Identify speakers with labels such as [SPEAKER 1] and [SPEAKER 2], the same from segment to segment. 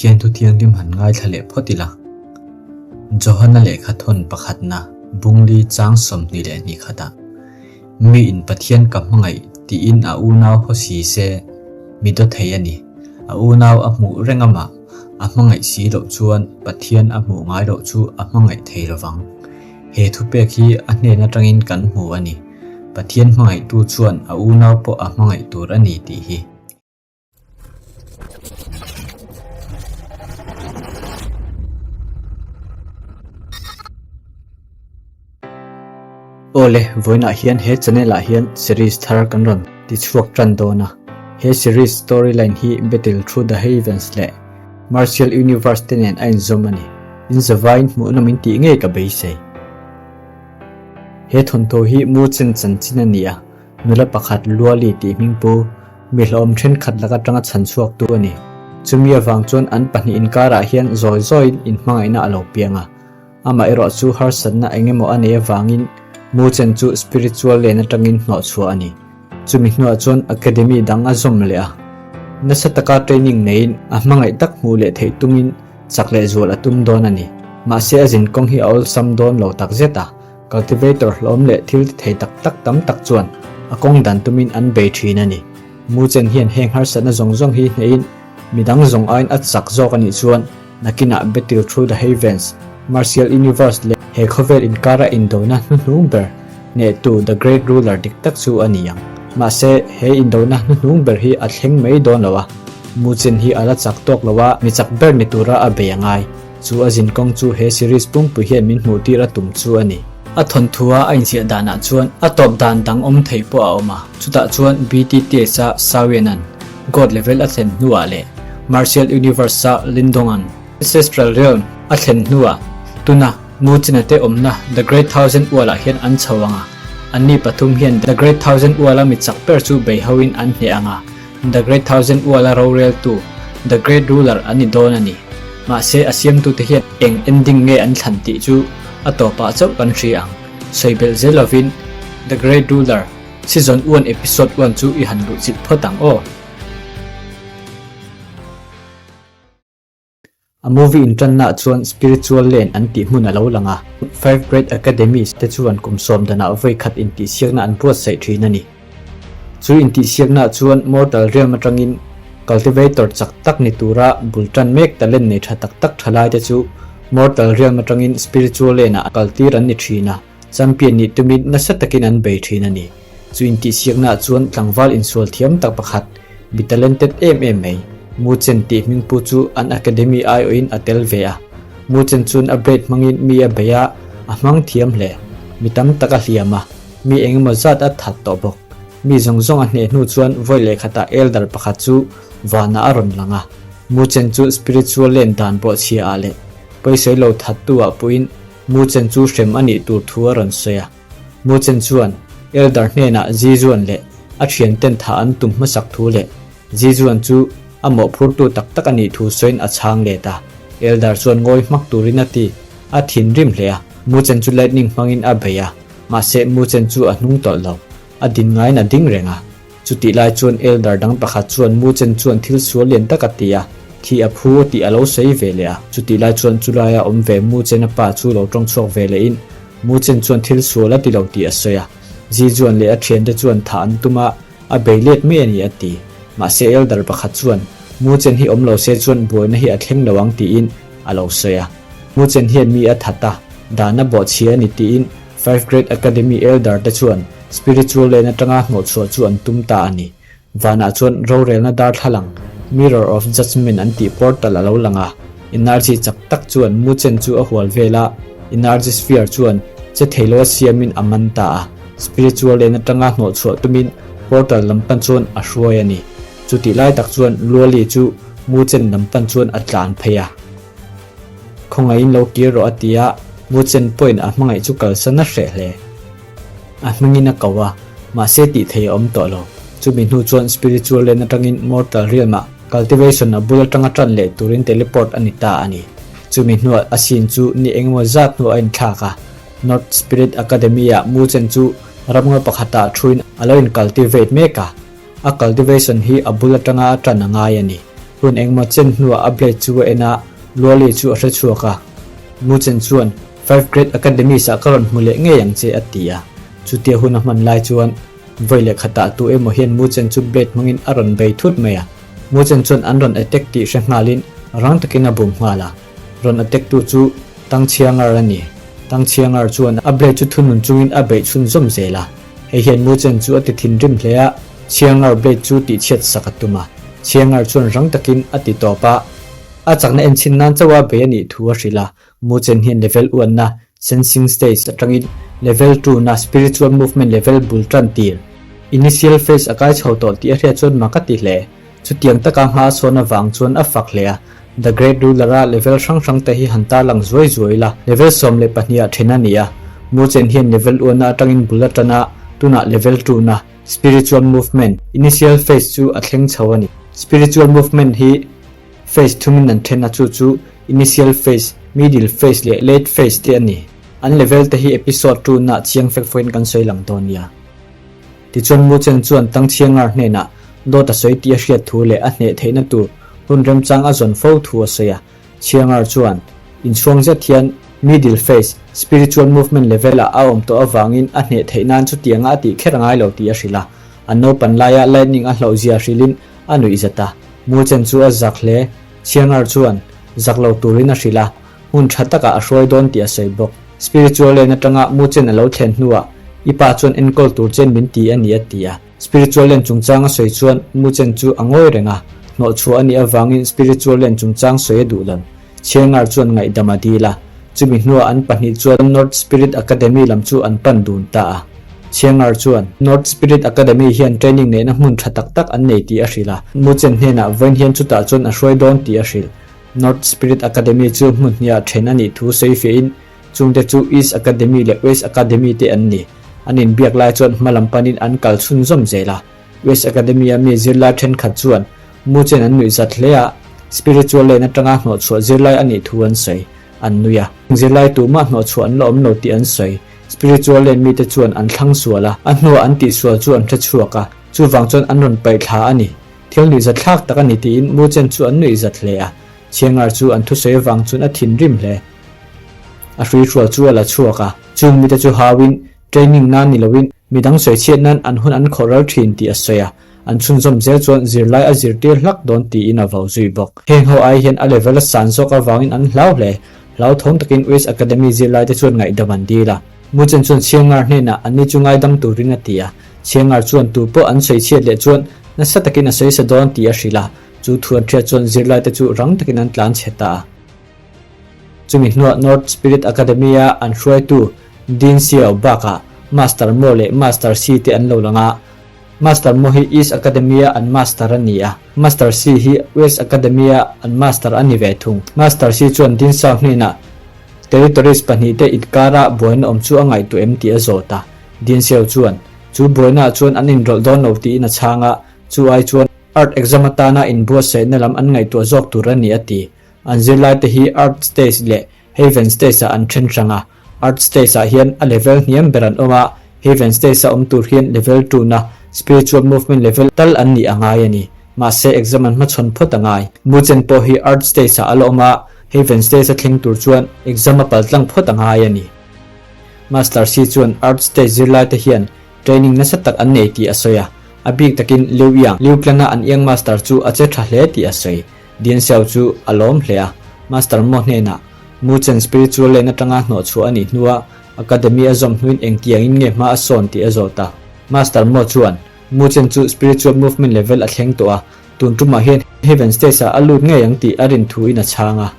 [SPEAKER 1] Pathian thu thianghlim han ngaithla leh phawt ila. Johana lehkha thawn pakhatna bungli chang 22 khatah, Mi in Pathian ka hmangaih tiin a unau haw si se, mi daw thei a ni. A unau a hmuh reng amah a hmangaih si loh chuan Pathian a hmuh ngai loh chu a hmangaih thei lovang. He thupek hi a hnen atangin kan hmu a ni. Pathian hmangaihtu chuan a unau pawh a hmangaih tur a ni tih hi. Awle, vawiinah hian he channel ah hian series thar kan rawn ti chhuak tan dawn a. He series storyline hi Battle Through the Heavens leh Martial Universe te nen a inzawm a ni. Inzavain hmuhnawm in tih ngei ka beisei. He thawnthu hi Mu Chen chanchin a ni a, nula pakhat Luali tih hming pu mi hlawm thenkhat lak atanga chhan chhuaktu a ni. Chumi avang chuan an pahnih inkarah hian zawi zawiin inhmangaihna a lo piang a. Amaherawh chu harsatna eng emaw a nei avangin Mu Chen chu spiritual lane atangin hnawh chhuah a ni. Chumi hnuah chuan academy dang a zawm leh a. Nasa taka training neiin a hmangaih tak hmuh leh theih tumin chak leh zual a tum dawn a ni. Mahse a zinkawng hi a awlsam dawn lo takzet a. Cultivator hlawm leh thil ti thei tak tak tam tak chuan a kawng dan tumin an bei thin a ni. Mu Chen hian heng harsatna zawng zawng hi hnehin midang zawng aiin a chak zawk a nih chuan nakinah Battle Through the Heavens, Martial Universe leh he khawvel inkara indona hnuhnung ber hnehtu The Great Ruler dik tak chu a ni ang. Mahse, he indona hnuhnung ber hi a thleng mai dawn lo a, Mu Chen hi a la chak tawk lo a, mi chak ber ni tura a bei a ngai. Chu a zinkawng chu he series pumpu hian min hmuh tir a tum chu a ni. A thawnthua a inziah danah chuan a tawp dan dang awm thei pawh a awm a, chutah chuan BTTS-a Sawianan God level a thlen hnuah leh Martial Universe-a Lindongan Ancestral Realm a thlen hnuah tuna Mu China te awmna The Great Thousand Wall-ah hian an chho ang a, anni pathum hian The Great Thousand Wall-a mi chak ber chu beihoin an hneh ang a. The Great Thousand Uala roreltu, The Great Ruler an ni dawn a ni. Mahse, a siamtute hian eng ending nge an thlan tih chu a tawpah chauh kan hria ang. Sawi belh zel lovin, The Great Ruler, Season 1 Episode 1 chu i han luhchilh phawt ang aw. A movie inṭannaah chuan spiritual lane an tih hmun a lo lang a, Five Great Academies te chuan kum sawm danah vawi khat intihsiakna an buatsaih ṭhin a ni. Chu intihsiaknaah chuan Mortal Realm aṭangin Cultivator chak tak ni tura bul ṭan mek talent nei ṭha tak tak ṭha laite chu Mortal Realm aṭangin Spiritual Lane-ah kaltir an ni ṭhin a, champion nih tumin nasa takin an bei ṭhin a ni. Chu intihsiaknaah chuan tlangval insual thiam tak pakhat, mi talented em em mai, Mu Chen tih hmingpu chu an academy aiawhin a tel ve a. Mu Chen chuan a blade hmangin mi a bei a, a hmang thiam hle. Mi tam tak a hliam a, mi engemaw zat a that tawh bawk. Mi zawng zawng a hneh hnu chuan vawi leh khatah elder pakhat chu vanah a rawn lang a. Mu Chen chu spiritual len dan bawhchhia ah leh pawisawi lo thattu ah puhin Mu Chen chu hrem a nih tur thu a rawn sawi a. Mu Chen chuan Elder hnenah Zi Zuan leh a thianten thah an tum hmasak thu leh Zi Zuan chu a mawhphurtu tak tak a nih thu sawiin a chhang let a. Elder chuan ngawi hmak turin a ti. A thinrim hle a, Mu Chen chu lightning hmangin a bei a, mahse Mu Chen chu a hnung tawlh lo. A din ngaiin a ding reng a. Chutih lai chuan Elder dang pakhat chuan Mu Chen chuan thil sual lian tak a ti a, thi a phu tih a lo sawi ve leh a. Chutih lai chuan chulaia awm ve Mu Chen-a pa chu lo tawng chhuak ve lehin Mu Chen chuan thil sual a ti lo tih a sawi a. Zi Zuan leh a thiante chuan thah an tum a, a bei let mai a ni a ti. Mahse Elder pakhat chuan Mu Chen hi awm lo se chuan buaina hi a thleng lo ang tiin a lo sawi a. Mu Chen hian mi a that a, dan a bawhchhia a ni tiin Five Great Academy Elder te chuan Spiritual lane atanga hnawhchhuah chu an tum ta a ni. Vanah chuan rorelna darthlalang, Mirror of Judgment an tih portal a lo lang a. Energy chak tak chuan Mu Chen chu a hual vel a, Energy Sphere chuan che theilo a siamin a man ta a. Spiritual lane atanga hnawhchhuah tumin portal lam pan chuan a hruai a ni. Chutih lai tak chuan Luali chu Mu Chen lam pan chuan a tlan phei a. Khawngaihin lo kir rawh a ti a, Mu Chen pawhin a hmangaih chu kalsan a hreh hle. A hmingin a ko a, mahse tih thei a awm tawh lo. Chumi hnu chuan spiritual lane atangin mortal realm-ah cultivation a bul atanga tan leh turin teleport a ni ta a ni. Chumi hnuah a scene chu ni engemaw zat hnuah a inthlak a, North Spirit Academy-ah Mu Chen chu ramngaw pakhatah thuin a lo in-cultivate mek a, a cultivation hi a bul atanga a tan a ngai a ni. Hun engmaw chen hnuah a blade chu a en a, Luali chu a hre chhuak a. Mu Chen chuan, Five Great Academies ah ka rawn hmu leh ngei ang che a ti a. Chutia hun a hman lai chuan vawi leh khatah tu emaw hian Mu Chen chu blade hmangin a rawn bei thut mai a. Mu Chen chuan an rawn attack tih hre nghalin rang takin a bum nghal a. Rawn attack tu chu Tang Chiangar a ni. Tang Chiangar chuan a blade chu thunun chungin a beih chhunzawm zel a. Hei hian Mu Chen chu a ti thinrim hle a, Chiangar blade chu tihchhiat sak a tum a. Chiangar chuan rang takin a ti tawp a. A chakna enchhin nan chauh a bei a nih thu a hrilh a, Mu Chen hian level uanna, Sensing Stage, atangin level two na Spiritual Movement level bul tan tir, Initial Phase, a kai chho tawh tih a hriat chuan mak a ti hle. Chutiang taka hma a sawn avang chuan a fak hle a, The Great Ruler-a level hrang hrang te hi han tarlang zuai zuai la, level 12 ah then a ni a, Mu Chen hian level uanna atangin bul a tan a, tunah level two na, Spiritual Movement, Initial Phase chu a thleng chho a ni. Spiritual Movement hi Phase thumin an then a chu chu Initial Phase, Middle Phase leh Late Phase te a ni. An level te hi episode two na chiang fek fawkin kan sawi lang dawn nia. Tichuan Mu Chen chuan Tang Chiangar hnenah dawt a sawi tih a hriat thu leh a hneh theihna tur hun remchang a zawn fo thu a sawi a. Chiangar chuan inchhuang zet hian Middle Phase, Spiritual Movement level ah a awm tawh avangin a hneh theih nan chutianga a tih kher a ngai lo tih a hrilh a. An naupan laia lightning a hlauhzia hrilhin a nuih zet a, Mu Chen chu a zak hle. Chiangar chuan zak lo turin a hrilh a, hmun tha takah a hruai dawn tih a sawi bawk. Spiritual Land atanga Mu Chen a lo thlen hnuah i pa chuan enkawl tur chen min ti a ni a ti a. Spiritual Land chungchang a sawi chuan Mu Chen chu a ngawi reng a, hnawhchhuah a nih avangin Spiritual Land chungchang sawi a duh lo. Chiangar chuan ngaihdam a dil a, chumi hnuah an pahnih chuan North Spirit Academy lam chu an pan dun ta a. Chiangar chuan, North Spirit Academy hian training neihna hmun tha tak tak an nei tih a hrilh a, Mu Chen hnenah vawiin hian chutah chuan a hruai dawn tih a hrilh. North Spirit Academy chu hmun hniah then a nih thu sawi fiahin chungte chu East Academy leh West Academy te an ni. An inbiak lai chuan hma lam panin an kal chhunzawm zel a. West Academy-a mi zirlai thenkhat chuan Mu Chen an nuih zat hle a, spiritual lane atanga hnawhchhuah zirlai a nih thu an sawi. An nui a. Zirlai tumah hnawhchhuah an la awm lo tih an sawi. Spiritual lane mite chuan an thlang sual a, a hnuah an tihsual chu an hre chhuak a, chuvang chuan an rawn paih thla a ni. Thil nuih zat thlak tak a ni tiin Mu Chen chu an nuih zat hle a. Chhiangar chu an thusawi avang chuan a thinrim hle. A hruihrual chu a la chhuak a, chung mite chu hauin Training nan ni loin midang sawichhiat nan an hun an khawh ral thin tih a sawi a, an chhunzawm zel chuan zirlai a zirtir hlak dawn tiin a vau zui bawk. Heng ho ai hian a level a san zawk avangin an hlau hle. Hlauthawng takin West Academy zirlai te chuan ngaihdam an dil a. Muchen chuan Chhiangar hnenah anni chu ngaidam turin a ti a, Chhiangar chuan tu pawh an sawichhiat leh chuan nasa takin a sawisa dawn tih a hrilh a, chu thu an hriat chuan zirlai te chu rang takin an tlan chhe ta a. Chumi hnuah North Spirit Academy-a an hruaitu Dean Xiao bakah Master Mo leh Master Xi te an lo lang a. Master Mo hi East Academy-a an master a ni a, Master Xi hi West Academy-a an master a ni ve thung. Master Xi chuan Dean Xiao hnenah territories pahnihte inkara buaina awm chu a ngaihtuah em tih a zawt a. Dean Xiao chuan chu buainaah chuan an inrawlh dawn lo tiin a chhang a, chu ai chuan Art exam atana inbuatsaihna lam an ngaihtuah zawk tur a ni a ti. An zirlaite hi Earth Stage leh Heaven Stage-ah an then hrang a. Earth Stage-ah hian a level hniam ber an awm a, Heaven Stage-a awm tur hian level two-na Spiritual Movement level tal an nih a ngai a ni. Mahse, exam an hmachhawn phawt a ngai. Muchen pawh hi Earth Stage-ah a la awm a, Heaven Stage-a thleng tur chuan exam a paltlang phawt a ngai a ni. Master Si chuan Earth Stage zirlaite hian training nasa tak an nei tih a sawi a, a bik takin Liu Yang, Liu Clan-a an Yang Master chu a che tha hle tih a sawi. Dian Xiao chu a lawm hle a, Master Mo hnenah Mu Chen spiritual lane atanga hnawhchhuah a nih hnua Academy a zawm hnuin engtiangin nge hma a sawn tih a zawt a. Master Mo chuan Mu Chen chu spiritual movement level a thleng tawh a, tun tumah hian Heaven stage ah a lut ngei ang tih a rin thuin a chhang a.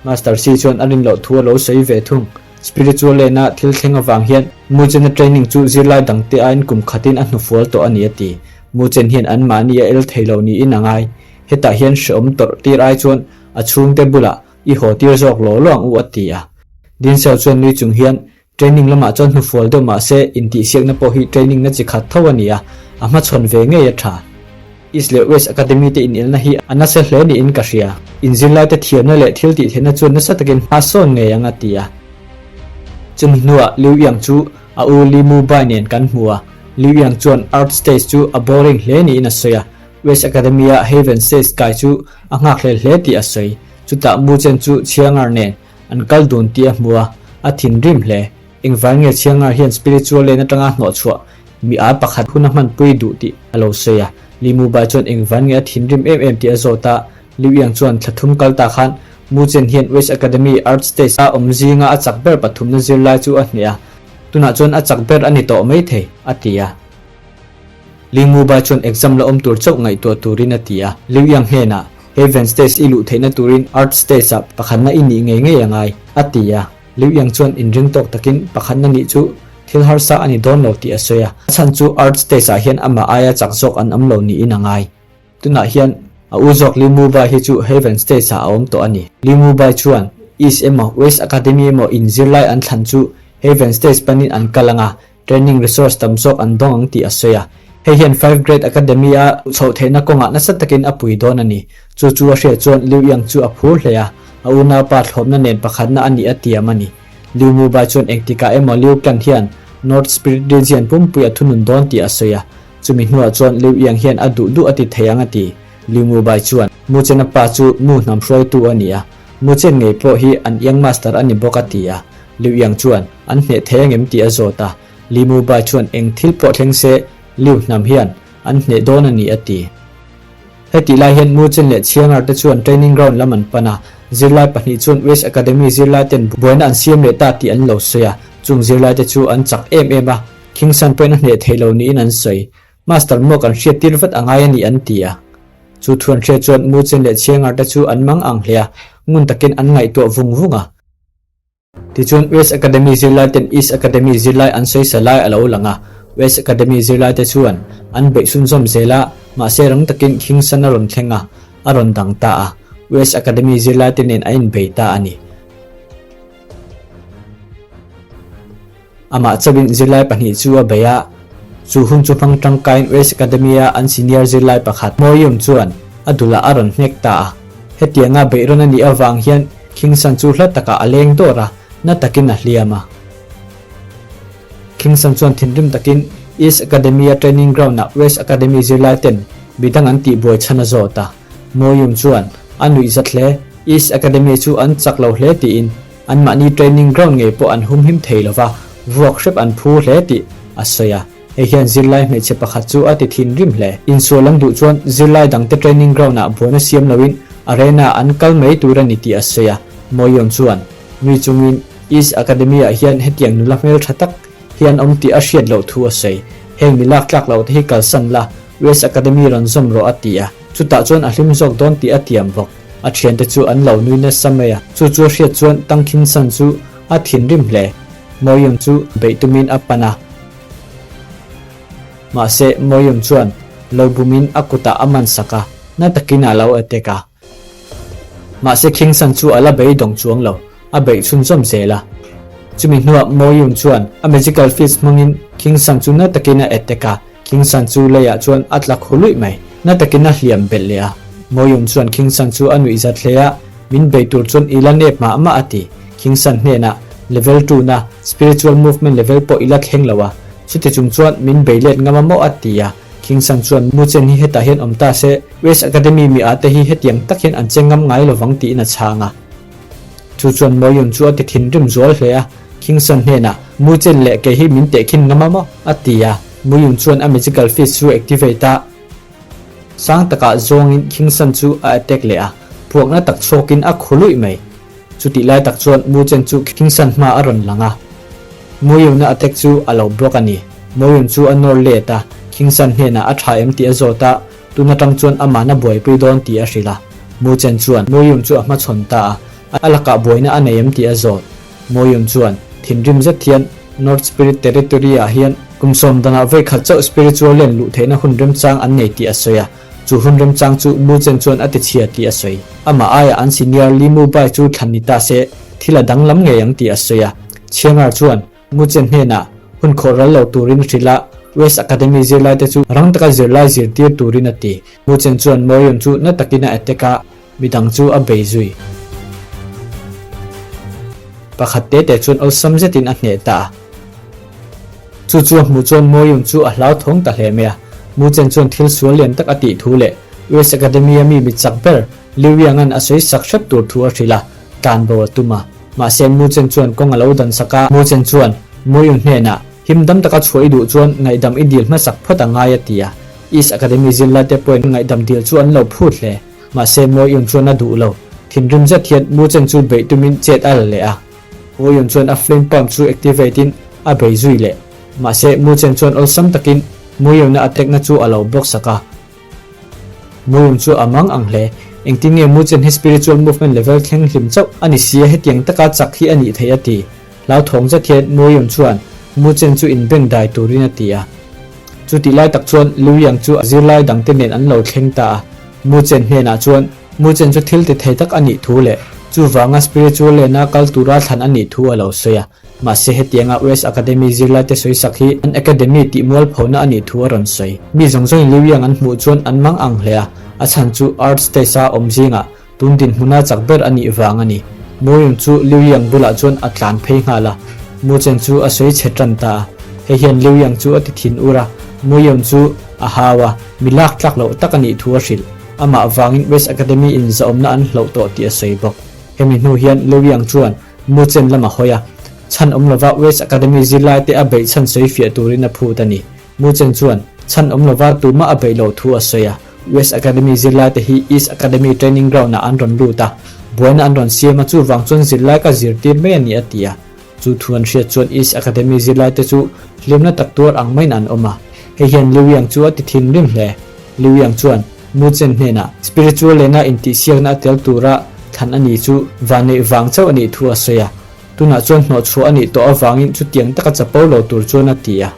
[SPEAKER 1] Master Xi chuan a rin loh thu a lo sawi ve thung. Spiritual lane a thil thleng avang hian Mu Chen-a training chu zirlai dangte aiin kum khatin a hnufual tawh a ni a ti. Mu Chen hian anmahni a el thei lo niin a ngai. Hetah hian hreawm tawrh tir ai chuan a chhungte bulah i haw tir zawk law law ang u a ti a. Dinseo chuan nui chung hian training lamah chuan hnufual deuh mah se intihsiakna pawh hi training na chi khat tho a ni a, a hmachhawn ve ngei a tha. East leh West Academy te inelna hi a nasa hle niin ka hria. Inzirlaite thiamna leh thil tihtheihna chuan nasa takin hma sawn ngei ang a ti a. Chumi hnuah Liu Yang chu a u Li Mu Bai nen kan hmu a, Liu Yang chuan Art Stage chu a boring hle niin a sawi a. West Academy-a Haven Stage kai chu a nghakhlel hle tih a sawi. Chutah Mu Chen chu Chhiangar nen an kal dun tih a hmu a, a thinrim hle. Engvai nge Chhiangar hian spiritual lane atanga hnawhchhuah mi â pakhat hun a hmanpui duh tih a lo sawi a. Li Mu Bai chuan engvai nge a thinrim em em tih a zawt a, Liu Yang chuan thla thum kal ta khan Mu Chen hian West Academy Art Stage a awm zinga a chak ber pathumna zirlai chu a hneh a, tunah chuan a chak ber a ni tawh mai thei, a ti a. Li Mu Bai chuan exam la awm tur chauh ngaihtuah turin a ti a. Liu Yang hnenah, Heaven Stage i luh theihna turin Earth Stage ah pakhatna i nih ngei ngei a ngai, a ti a. Liu Yang chuan inring tawk takin pakhatna nih chu thil harsa a ni dawn lo tih a sawi a. A chhan chu Earth Stage ah hian amah aia chak zawk an awm lo niin a ngai. Tunah hian a u zawk Li Mu Bai hi chu Heaven Stage ah a awm tawh a ni. Li Mu Bai chuan East emaw West Academy emaw in zirlai an thlan chu Heaven Stage panin an kal ang a, Training resource tam zawk an dawng ang tih a sawi a. Hei hian Five Great Academy a chhoh theihna kawngah nasa takin a pui dawn a ni. Chu chu a hriat chuan Liu Yang chu a phur hle a, a unaupa thlawpna nen pakhatna a nih a tiam a ni. Liu Mubai chuan engtikah emaw Liu Clan hian North Spirit Region pumpui a thunun dawn tih a sawi a. Chumi hnuah chuan Liu Yang hian a duh duh a ti thei ang a ti. Liu Mubai chuan Mu Chena pa chu Mu hnam hruaitu a ni a, Mu Chen ngei pawh hi an Yang Master a ni bawk a ti a. Liu Yang chuan an hneh thei angem tih a zawt a, Li Mu Bai chuan eng thil pawh thleng se Liu hnam hian an hneh dawn a ni a ti. Hetih lai hian Mu Chen leh Chiangar te chuan training ground lam an pan a, zirlai pahnih chuan West Academy zirlai ten buaina an siam leh ta tih an lo sawi a, chung zirlai te chu an chak em em a, Khingsan pawhin a hneh theih lo niin an sawi. Master maw kan hriat tir vat a ngai a ni an ti a. Chu thu an hriat chuan Mu Chen leh Chiangar te chu an mang ang hle a, ngun takin an ngaihtuah vung vung a. Tichuan West Academy zirlai ten East Academy zirlai an sawisa lai a lo lang a, West Academy zirlai te chuan an beih sunzawm zel a, mahse rang takin Khingsan a rawn thleng a, a rawn dang ta a, West Academy zirlai te nen a inbei ta a ni. Amah chauhin zirlai pahnih chu a bei a, chu hun chu hmang tangkaiin West Academy-a an senior zirlai pakhat Moyum chuan a dulah a rawn hnek ta a. Hetianga beihrawn a nih avang hian Khingsan chu hla takah a leng dawr a, na takin a hliam a. Khingsan chuan thinrim takin East Academy-a training ground-ah West Academy zirlai ten midang an tihbuai chhan a zawt a. Moyum chuan a nuih zat hle, East Academy chu an chak lo hle tiin anmahni training ground ngei pawh an humhim thei lo va, vuak hrep an phu hle tih a sawi a. Hei hian zirlai hmeichhe pakhat chu a ti thinrim hle. Insual an duh chuan zirlai dangte training ground-ah buaina siam loin arena an kal mai tur a ni tih a sawi a. Moyon chuan nui chungin East Academy-ah hian hetiang nula hmeltha tak hi an awm tih a hriat loh thu a sawi. Heng mi lak tlak loh te hi kalsan la, West Academy rawn zawm rawh a ti a. Chutah chuan a hlim zawk dawn tih a tiam bawk. A thiante chu an lo nui nasa mai a. Chu chu a hriat chuan Tang Khin San chu a thinrim hle. Moyon chu beih tumin a pan a. Mahse, Moyum chuan lo bumin a kutah a man sak a, na takin a lo attack a. Mahse, Khingsan chu a la beidawng chuang lo, a beih chhunzawm zel a. Chumi hnuah Moyum chuan a magical fist hmangin Khingsan chu na takin a attack a, Khingsan chu leiah chuan a tla khu luih mai. Na takin a hliam belh leh a. Moyum chuan Khingsan chu a nuih zat hle a, Min bei tur chuan i la nep mah mah a ti. Khingsan hnenah level two na spiritual movement level pawh i la thleng lo a, chuti chung chuan min bei let ngam a maw a ti a. Khingsan chuan Muchen hi hetah hian awm ta se, West Academy mi ah te hi hetiang tak hian an che ngam ngai lovang tiin a chhang a. Chu chuan Moyun chu a ti thinrim zual hle a, Khingsan hnenah Muchen leh kei hi min tehkhin ngam a maw a ti a. Muyun chuan a magical fist chu activate a. Sang takah zawngin Khingsan chu a attack leh a, puakna tak chhuakin a khu luih mai. Chutih lai tak chuan Mu Chen chu Khingsan hma a rawn lang a. Muyuna attack chu a lo block a ni. Muyun chu a nawr let a, Khingsan hnenah a tha em tih a zawt a, tun atang chuan amahna buaipui dawn tih a hrilh a. Mu Chen chuan Muyun chu a hmachhawn ta a, a lakah buaina a nei em tih a zawt. Moyun chuan thinrim zet hian North Spirit Territory ah hian kum sawm danah vawi khat chauh spiritual len luh theihna hun remchang an nei tih a sawi a, chu hun remchang chu Mu Chen chuan a ti chhia tih a sawi. Amah aiah an senior Li Mu Bai chu thlan ni ta se thil a danglam ngei ang tih a sawi a. Chhiangar chuan Mu Chen hnenah hun khawh ral lo turin a hrilh a, West Academy zirlai te chu rang taka zirlai zirtir turin a ti. Mu Chen chuan Moyun chu na takin a attack a, Midang chu a bei zui. Pakhat te te chuan awlsam zetin a hneh ta a. Chu chu a hmuh chuan Moyun chu a hlauthawng ta hle mai a. Mu Chen chuan thil sual lian tak a tih thu leh US Academy-a mi mi chak ber Liu Yang-a'n a sawi sak hrep tur thu a hrilh a, tlan bo a tum a. Mahse Mu Chen chuan kawng a lo dan sak a. Mu Chen chuan Mu Yun hnenah, Him dam taka chhuah i duh chuan ngaihdam i dil hmasak phawt a ngai a ti a. East Academy zirlaite pawhin ngaihdam dil chu an lo phut hle. Mahse Mu Yun chuan a duh lo. Thinrim zet hian Mu Chen chu beih tumin chet a la leh a. Mu Yun chuan a flame palm chu activate in a bei zui leh. Mahse Mu Chen chuan awlsam takin Mu Yun-a attack na chu a lo block sak a. Mu Yun chu a mang ang hle. Engtin nge Mu Chen hi spiritual movement level thleng hlim chauh a ni sia hetiang taka chak hi a nih theih a ti. Hlauthawng zet hian Mu Yun chuan Mu Chen chu inbeng dai turin a ti a. Chutih lai tak chuan Liu Yang chu a zirlai dangte nen an lo thleng ta a. Mu Chen hnenah chuan Mu Chen chu thil ti thei tak a nih thu leh chuvanga spiritual lane-a kal tura thlan a nih thu a lo sawi a. Mahse hetianga US Academy zirlaite sawi sak hi an academy tih mualphona a nih thu a rawn sawi. Mi zawng zawngin Liu Yang an hmuh chuan an mang ang hle a, a chhan chu Art stage-a awm zingah Tun dinhmuna chak ber a nih vang a ni. Muyun chu Liu Yang bulah chuan a tlan phei nghal a, Mu Chen chu a sawi chhe tan ta a. Hei hian Liu Yang chu a ti thin ur a, Muyun chu a hau a, mi lak tlak loh tak a nih thu a hrilh. Amah vangin West Academy in zahawmna an hloh tawh tih a sawi bawk. Hemi hnu hian Liu Yang chuan Mu Chen lam a hawi a, chhan awm lova West Academy zirlaite a beih chhan sawi fiah turin a phut a ni. Mu Chen chuan chhan awm lova tumah a beih loh thu a sawi a, West Academy zirlaite hi East Academy training ground-ah an rawn lut a, buaina an rawn siam a, chuvang chuan zirlai ka zirtir mai a ni a ti a. Chu thu an hriat chuan East Academy zirlaite chu hlimna tak tuar ang maiin an awm a. Hei hian Liu Yang chu a ti thinrim hle. Liu Yang chuan Mu Chen hnenah spiritual lena intihsiakna a tel tura thlan a ni chu vanneih vang chauh a nih thu a sawi a. Tunah chuan hnawhchhuah a nih tawh avangin chutiang taka chapo lo tur chuan a ti a.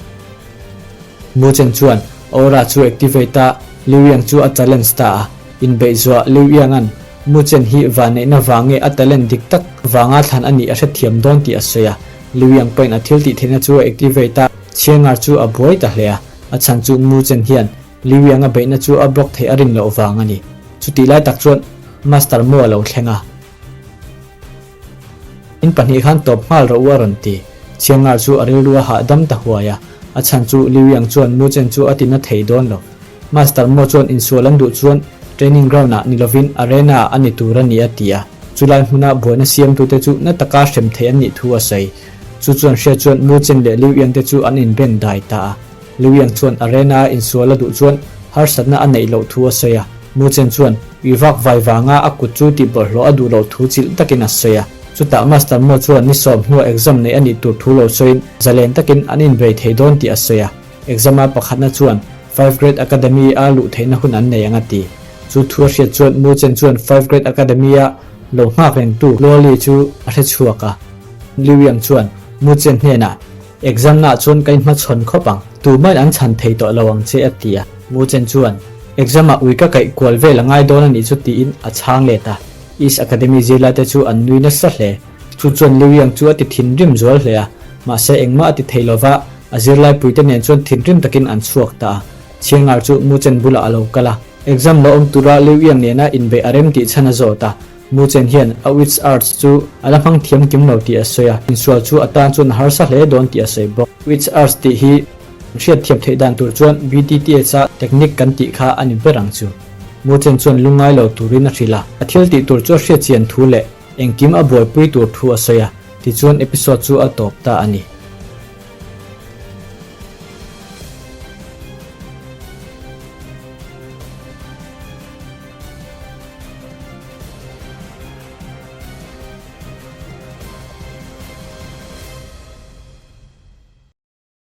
[SPEAKER 1] Mu Chen chuan Aura chu activate a, Liu Yang chu a challenge ta a. Inbeih zuah Liu Yang-a'n Mu Chen hi vanneihna vang nge a talent dik tak vanga thlan a nih a hrethiam dawn tih a sawi a. Liu Yang pawhin a thil tih theihna chu a activate a, Chhiangar chu a buai ta hle a. A chhan chu Mu Chen hian Liu Yang-a beihna chu a block theih a rin loh vang a ni. Chutih lai tak chuan Master Mo a lo thleng a. In pahnih khan tawp nghal rawh u a rawn ti. Chiangar chu a rilru a hahdam ta huai a, a chhan chu Liu Yang chuan Mu Chen chu a ti na thei dawn lo. Master Mo chuan insual an duh chuan training ground ah ni lovin arena ah a ni tur a ni a ti a, chulai hmuna buaina siamtute chu na taka hrem thei an nih thu a sawi. Chu chuan hria chuan Mu Chen leh Liu Yang te chu an inben dai ta a. Liu Yang chuan arena a insual a duh chuan harsatna a neih loh thu a sawi a. Mu Chen chuan ui vak vai vanga a kut chu tih bawlhhlawh a duh loh thu chilh takin a sawi a. Chutah Master Mo chuan ni sawm hnua exam neih a nih tur thu lo sawiin zalen takin an inbei thei dawn tih a sawi a. Exam-a pakhatna chuan Five Great Academy-a luh theihna hun an nei ang a ti. Chu thu a hriat chuan Mu Chen chuan Five Great Academy-a lo nghak rengtu Luo Li chu a hre chhuak a. Liu Yang chuan Mu Chen hnenah Exam nah chuan ka inhmachhawn khawp ang, tumahin an chhan thei tawh lo ang che a ti a. Mu Chen chuan, Exam ah ui ka kaih kual vel a ngai dawn a nih chu tiin a chhang let a. East Academy zirlaite chu an nui nasa hle. Chu chuan Liu Yang chu a ti thinrim zual hle a, mahse engmah a ti thei lova, a zirlaipuite nen chuan thinrim takin an chhuak ta a. Chhiangar chu Mu Chen bulah a lo kal a. Exam lo awm tura Liu Yang nena inbeih a rem tih chhan a zawt a. Mu Chen hian a Wits Arts chu a la hmang thiam kim lo tih a sawi a, insual chu a tan chuan a harsa hle dawn tih a sawi bawk. Wits Arts tih hi hriat thiam theih dan tur chuan BTTH-a technique kan tih kha a ni ber ang chu. Mu Chen chuan lungngai lo turin a hrilh a, a thil tih tur chu a hriat chian thu leh engkim a buaipui tur thu a sawi a, tichuan episode chu a tawp ta a ni.